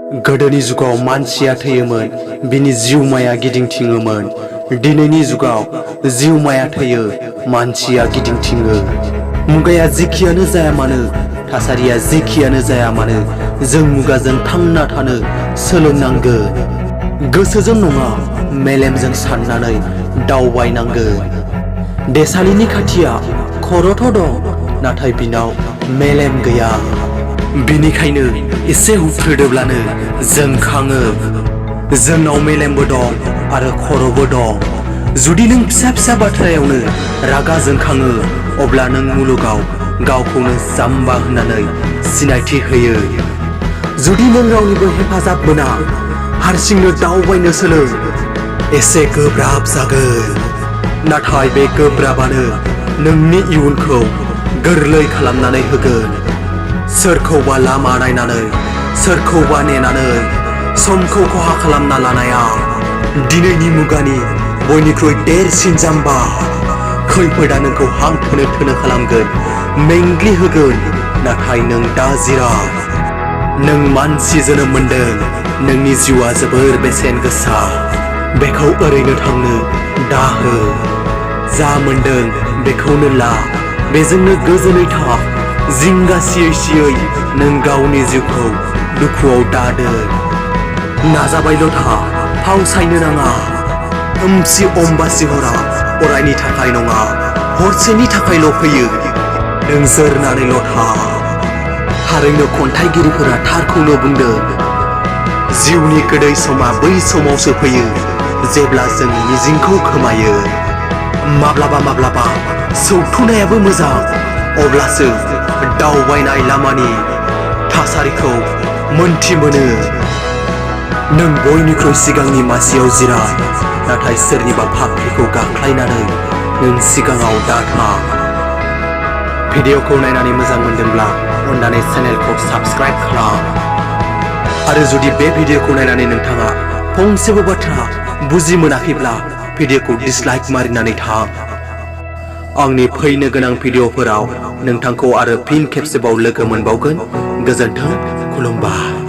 गोदोनि जुगाव मानसिया थैयोमोन, बिनि जिउमाया गिदिंथिङोमोन। दिनैनि जुगाव जिउमाया थैयो, मानसिया गिदिंथिङो। मुगाया जेखियानो जाया मानो, थासारिया जेखियानो जाया मानो, जों मुगाजों थांना थानो सोलोंनांगोन। गोसोजों नङा, मेलेमजों साननानै दावबायनांगोन। देसालिनि खाथिया खर'थ' दं, नाथाय बिनाव मेलेम गैया। बिनिखायनो एसे हुथ्रोदोब्लानो जोंखाङो। जोंनाव मेलेमबो दं आरो खर'बो दं। जुदि नों फिसा फिसा बाथ्रायावनो रागा जोंखाङो, अब्ला नों मुलुगाव गावखौनो जाम्बा होननानै सिनायथि होयो। जुदि नों रावनिबो हेफाजाब मोना, हारसिंनो दावबायनो सोलों। एसे गोब्राब जागोन, नाथाय बे गोब्राबानो नोंनि इयुनखौ गोरलै खालामनानै होगोन। सोरखौबा लामा नायनानै, सोरखौबा नेनानै समखौ खहा खालामना लानाया दिनैनि मुगानि बयनिख्रुइ देरसिन जाम्बा। खैफोदा नोंखौ हां थोनो थोनो खालामगोन, मेंग्लिहोगोन, नाथाय नों दा जिराय। नों मानसि जोनोम मोनदों, नोंनि जिउआ जोबोर बेसेन गोसा। बेखौ ओरैनो थांनो दाहो। जा मोनदों बेखौनो ला, बेजोंनो गोजोनै था। जिंगा सियै सियै नों गावनि जिउखौ दुखुआव दादोन। नाजाबायल' था, फावसायनो नाङा। खोमसि अम्बासि हरा अरायनि थाखाय नङा, हरसेनि थाखायल' फैयो। नों जोरनानैल' था। थारैनो खन्थाइगिरिफोरा थारखौनो बुंदों। जिउनि गोदै समा बै समावसो फैयो, जेब्ला जों मिजिंखौ खोमायो। माब्लाबा माब्लाबा सौथुनायाबो मोजां, अब्लासो दावबायनाय लामानि थासारिखौ मोनथि मोनो। नों बयनिख्रुइ सिगांनि मासियाव जिराय, नाथाय सोरनिबा फाफ्लिखौ गाख्लायनानै नों सिगाङाव दाथा। भिडिअखौ नायनानै मोजां मोनदोंब्ला अन्नानै चेनेलखौ साबस्क्राइब खालाम। आरो जुदि बे भिडिअखौ नायनानै नोंथाङा फंसेबो बाथ्रा बुजि मोनाखैब्ला भिडिअखौ डिसलाइक मारिनानै थां। आंनि फैनो गोनां भिडिअफोराव नोंथांखौ आरो फिन खेबसेबाव लोगो मोनबावगोन। गोजोन्थों, खुलुमबाय।